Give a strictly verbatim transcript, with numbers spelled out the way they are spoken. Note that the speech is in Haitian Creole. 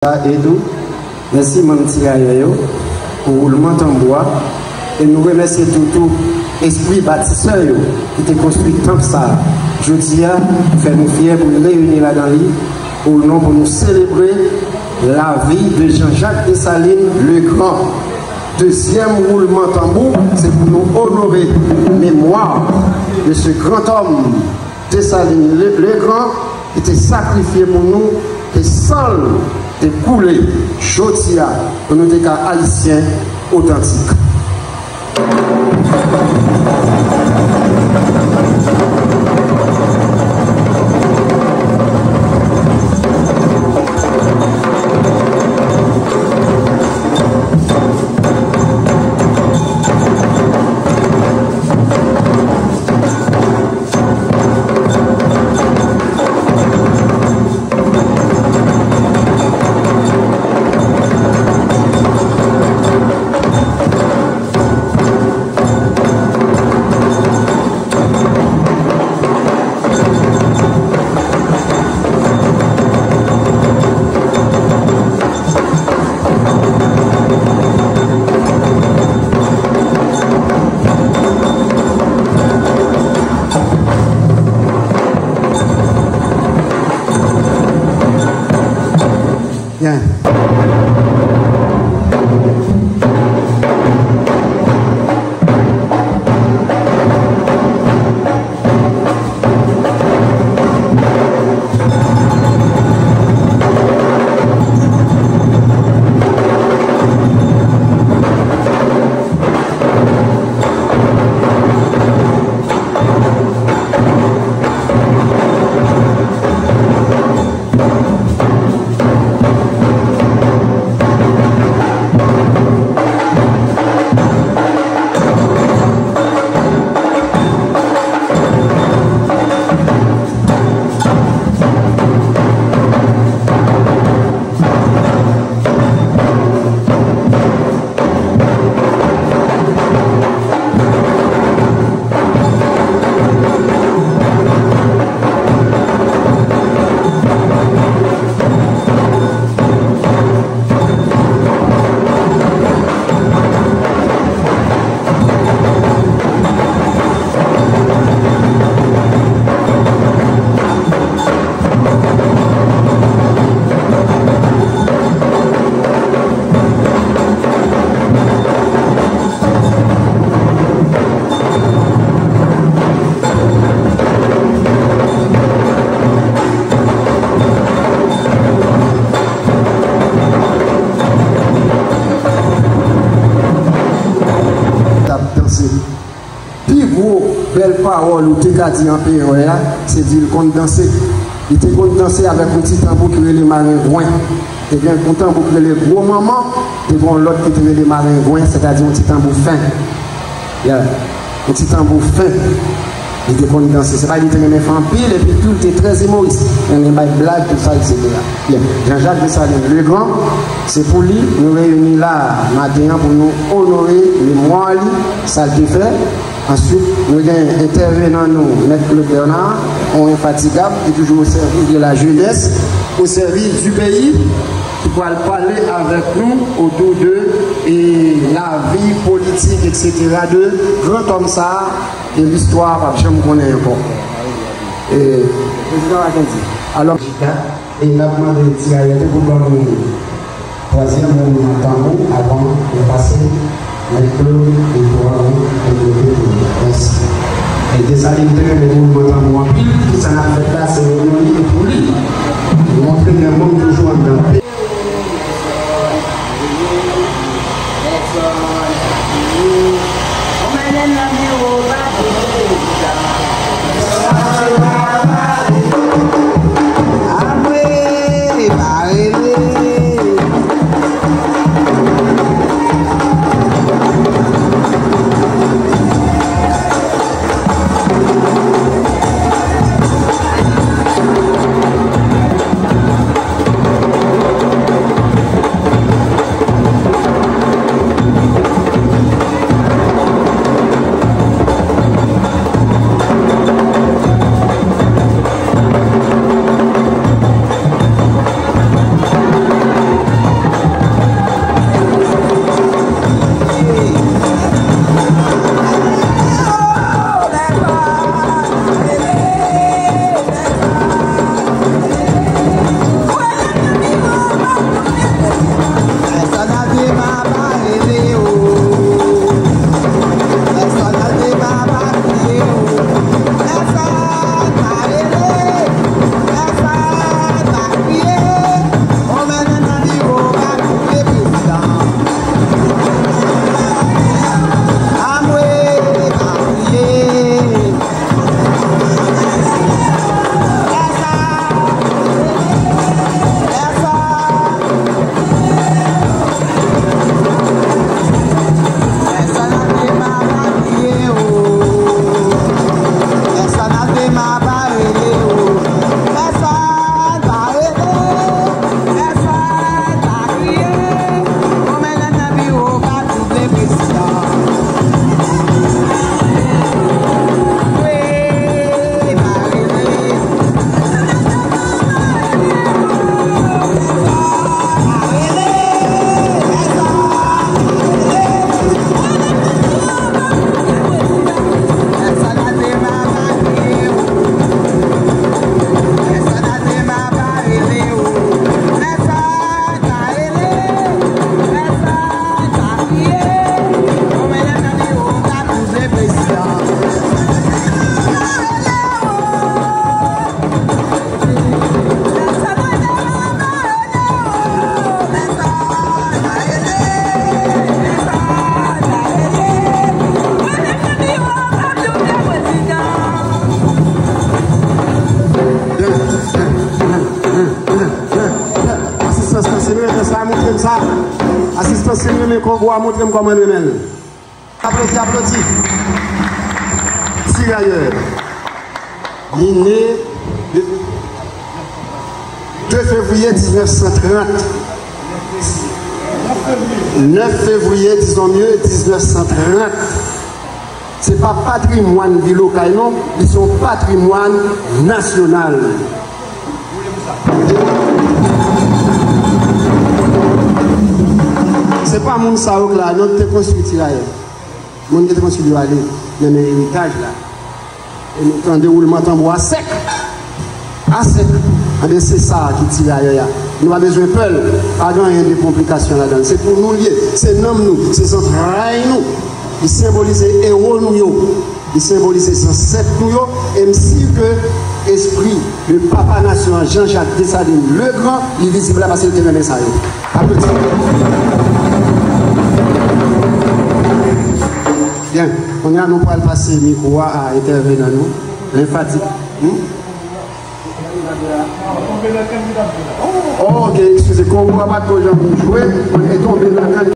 Edou. Mèsi manm tirayè yo pou woulman tanbou a. E nou remèsye tou, tou espri batisè yo ki te konstwi tanp sa a. Jodi a, fè nou fyè pou n reyini ladan li, o non pou nou selebre lavi de Jean-Jacques Dessalines le Grand. Dezyèm woulman tanbou, se pou nou onore memwa de ce grand homme Dessalines le, le Grand, ki te sakrifye pou nou, ke san l te koule jodi a, pou nou te ka Ayisyen otantik. Byen. T ap danse. Pi gwo bèl pawòl ou te ka di anperè a, se di l konn danse. Li te konn danse avèk yon ti tanbou ki rele marengwen. Te gen yon tanbou ki rele gwo manman, te gen yon lòt ki te rele marengwen, sètadi yon ti tanbou fen. Yeah. Yon ti tanbou fen. Li te konn danse. Se pa li te renmen fè anpil, epi tou, li te trè imoris. Renmen bay blag, tout sa, et cetera. Byen. Jean-Jacques Dessalines le Grand, se pou li nou reyini la a maten an pou nou onore memwa li, sa l te fè. Answit, nou gen entèvenan nou, Mèt Claude Bernard, yon enfatigab ki toujou o sèvis de la jeunesse, o sèvis du pays, ki pral pale avèk nou otou de, e, lavi politik, et cetera, de gran òm sa a, ke listwa p ap janm konnen ankò. E, Prezidan Mackendy. Alò, e n ap mande tirayè tou pou ban nou twazyèm woulman tanbou avan nou pase Mèt Claude e pou an nou devlope pou nou. Mèsi. E Desalin te renmen woulman tanbou anpil, tout sa n ap fè la se o non li e pou li. Nou montre gen moun toujou anndan. Sa montre m sa. Asistans, si n renmen Kongo a, montre m kòman n renmen l. Aplodi, aplodi. Tirayè. Li ne de, de fevriye diznèf san trant. Nèf fevriye, disons mieux, diznèf san trant. Se pa patrimwàn vil Okay non, li se yon patrimwàn nasyonal. Se pa moun sa yo k la non ki te konstwi Tirayè. Moun ki te konstwi yo ale nan men eritaj la. E nou tande woulman tanbou a sèk. A sèk. Anben, se sa ki Tirayè a. Nou pa bezwen pè l. Pa gen anyen de konplikasyon ladan l. Se pou nou l ye. Se nanm nou. Se zantray nou. Li senbolize ewo nou yo. Li senbolize zansèt nou yo. E m si ke espri de papa nasyon an, Jean-Jacques Dessalines Legrand, li vizib la paske l te renmen sa yo. Aplodi. Byen, kounye a nou pral pase mikwo a a entèvenan nou, lenfatik. Hmm? Oh, ok, eskize, Kongo a pa t ko janm jwe, e tonbe nan kan.